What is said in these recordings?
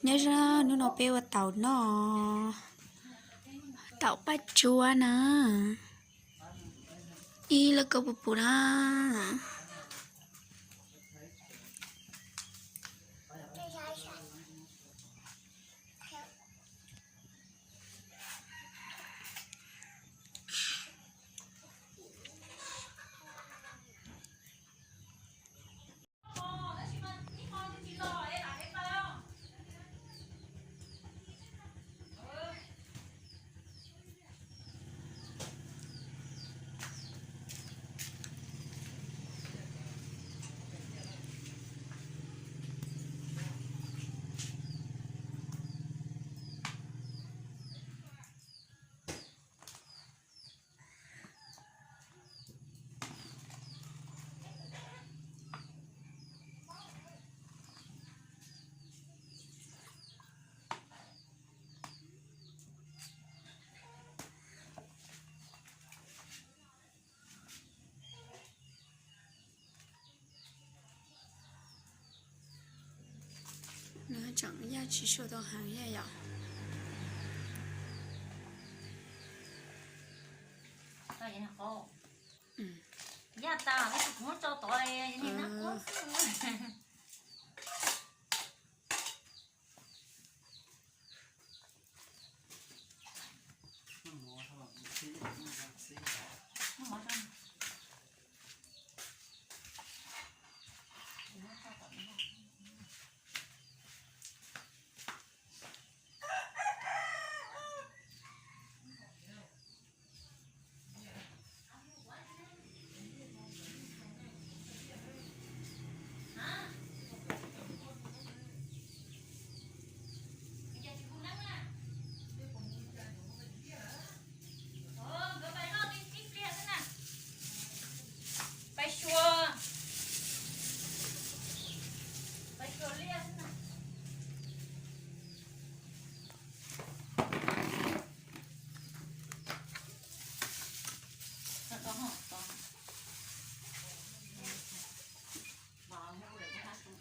Nyob zoo, hnub no peb ua taum noj, taum paj tsuab na, ib lub koj puas pum na. Nws tseem yaj tsis tshua tau heev yaj yom. Yaj tas kuv muab tso tod, nag kub xwb.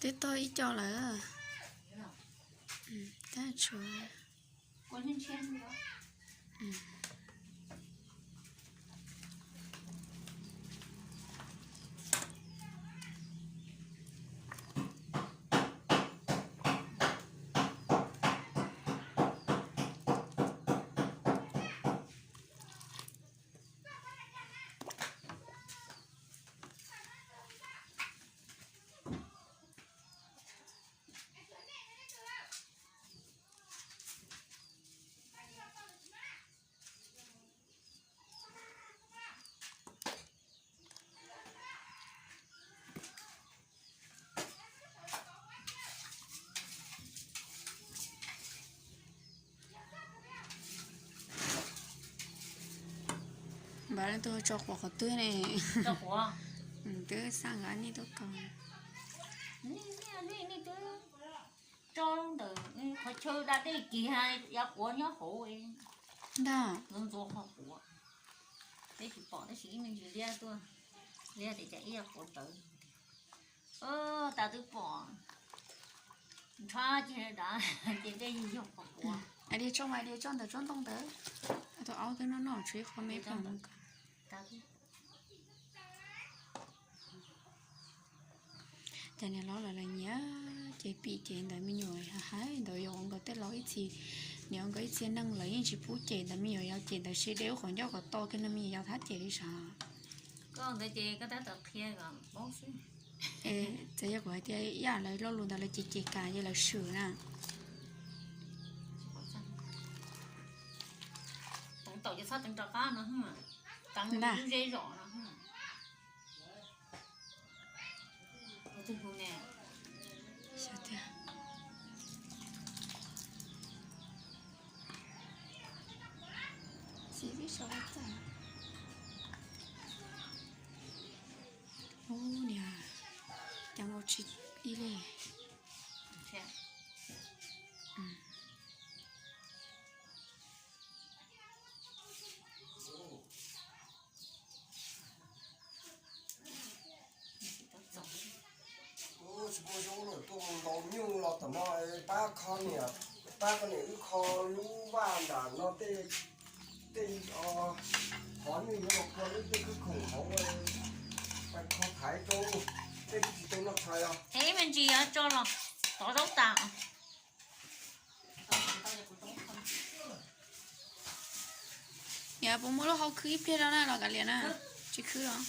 Twb tau ib co lawm. Tab tshuav Npawg leej twg tso quav qhov twg ne? Twb xav nqa nej tuaj kaus. Tso ntawm qhov chaw da dej kiag, yav quav nyob hauv. Ntag. Ntxuav ntxuav qhov quav. Peb tsis pom tab sis ib me ntsis liab tuaj, liab tias cas ib yav quav ntawd. Tas twb pom. Nrhab ces dav ces dej yog qhov quav. Ais diav tso mas, ais diav tso ntawm tsob ntoo ntawd. Tus aub twb noj noj tshuav ib qho me pom mus ko. Cas niam hlob lawv nyiam ces pim ces ntawd me nyuam hais ntawd yog ua nkawd tej laus ib txhis, niam ua nkawd ib txhia neej lawv yeej tsis pub cem ntawd me nyuam yau ces ntawd sib de ub qhov ncauj kom to kiag no me nyuam yau thab cem li sav. Koj ntawd ces koj tab tom qhia kom paub xwb. Txawm yog kuv hais tias ib yam lawv lo lus ntawd lawv cem cem kas ces lawv swm na. Teev taum ces txhob teev rov qab no, teev lub zeb zom no. Ub niag, cas nkaus tsis ib li. Tsis muaj zaub lawm tuaj mus ntaus nyuj los tom no pab Kho niam, pab koj niam wb kho lub vaj nram no tej, tej qhov nyuj yuav los kho lub tej khawb khoom hauv, pab kho thaiv rau, tej twb tsis tau noj tshais os. Es me ntsis yuav tso los tov zaub tas. Yog puas muaj lub hau khwb ib pliag rau na los kav liam na, tsis khwb los.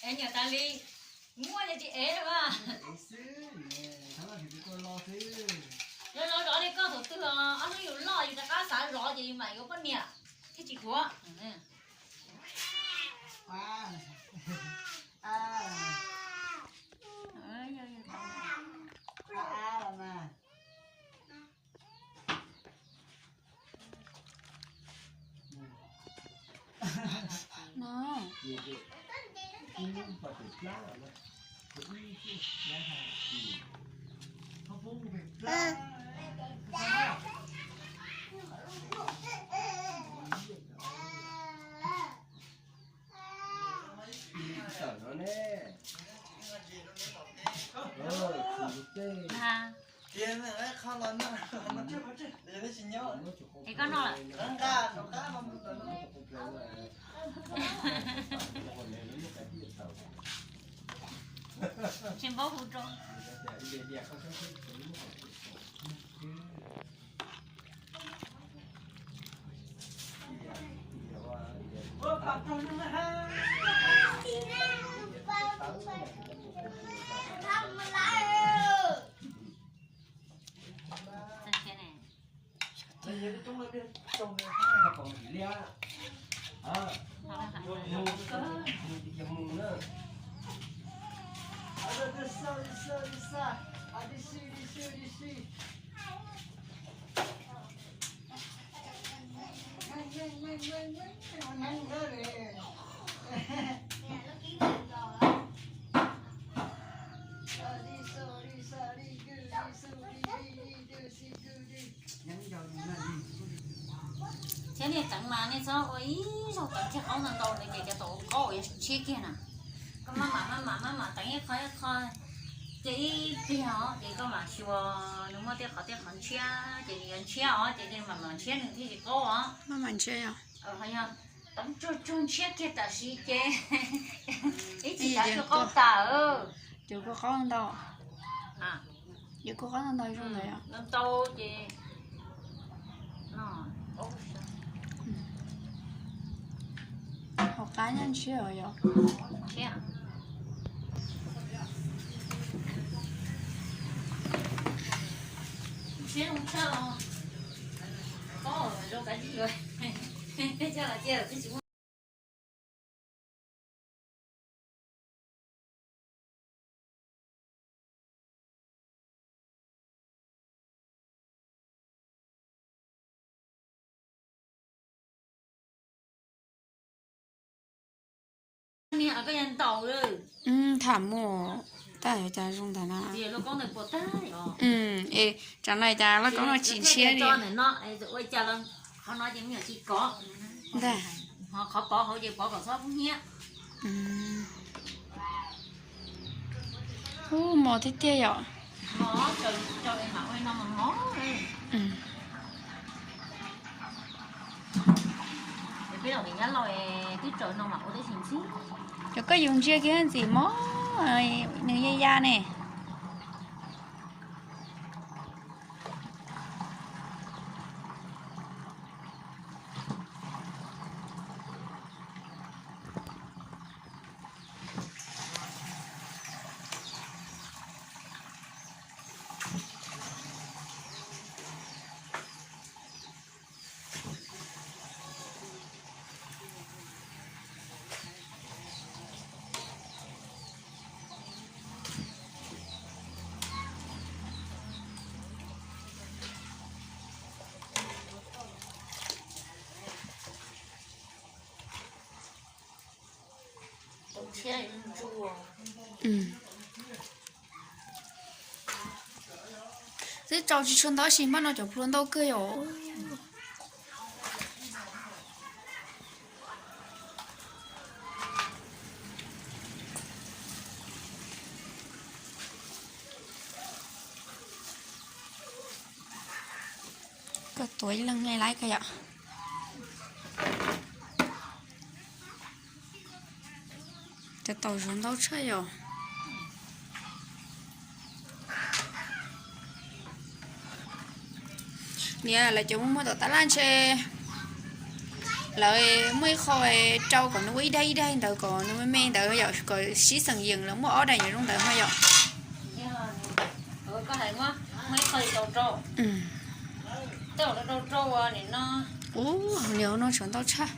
Es nyuam tas li, muaj ces tsis ev mas. Zov zov li koj thaum twg os, ob hnub yus loj yus rov qab xav zov ces yus mam yuav poj niam thiaj tsis dhuav. No. Tawm no ne. Ntag. Es koj noj lawm? Tsis npaub hu rau. Thiab nej teev mas nej txhob ua ib zaug teev tshiab qaub ntau ntau na ces cov tau qaub yuav tshiab kiag na. Koj maj mam maj mam maj mam teev ib qho ib qho, ces ib pliag os ces koj mam xyuas nws muaj tej qhov tej qhov ntshiab ces nws yuav ntshiab os ces nej mam mam ntshiab nws thiaj li qaub os. Maj mam ntshiab os. Ho yog teev tsuag tsuag ntshiab kiag tam sim ces ib chim tas kuj qaub tas. Ces kuj qaub ntau. Ces kuj qaub ntau zoo ntawd. Ntau ces hauv qab nyob ntshiab os yom. Ntshiab zoo tshaj os. Qaub zoo kav tsij yuav. Peb coj los cia peb tsis muaj. Niag koj yog ntaus lawm. Tham mus, tab cas zoo ntawm na. Es tsam no cas loj koob no tsis ntshiab li. Ua cas qhov no ces me nyuam tsis kov. Ntag. Ho qhov pov hauv ces pov kom txhob kub hnyiab. Ub, mos tiag tiag yom. Peb los nyab laus twb raws no mas ua tib si ntxim. Cov koj yus ntsia kiag ntxim mos, nws ya ya ne. Twb rau tsis tshua ntau sis npaj no cov plua ntau kawg yom. Koj tuav ib leeg ne laiv koj yom. Cov taum zuav ntau tshaj yom. Niam, lawv cov muaj muaj tom tab laj ntshe lawv muaj ib qho rau kom nws ua ib daim ib daim ntawd kom nws me me ntawd yom, kom sib xeem yeem, lawv muaj ob daim nyuam zoo ntawd ho yom. Ub, niam, hauv no tshuav ntau tshaj.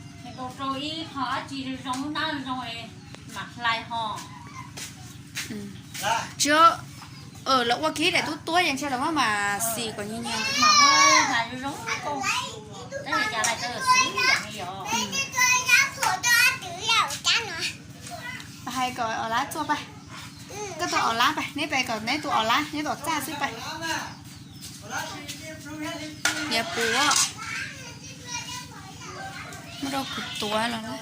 Tsis, lawv ua kiag daim tub tuab ces ntshe lawv maj mam xis kom nyias nyias. Hais kom Os Lab txuaj pab. Koj tus Os Lab pab, neb pab kom neb tus Os Lab nyob tom txaj xwb pab. Niam puas, muab rau kuv tuav los na.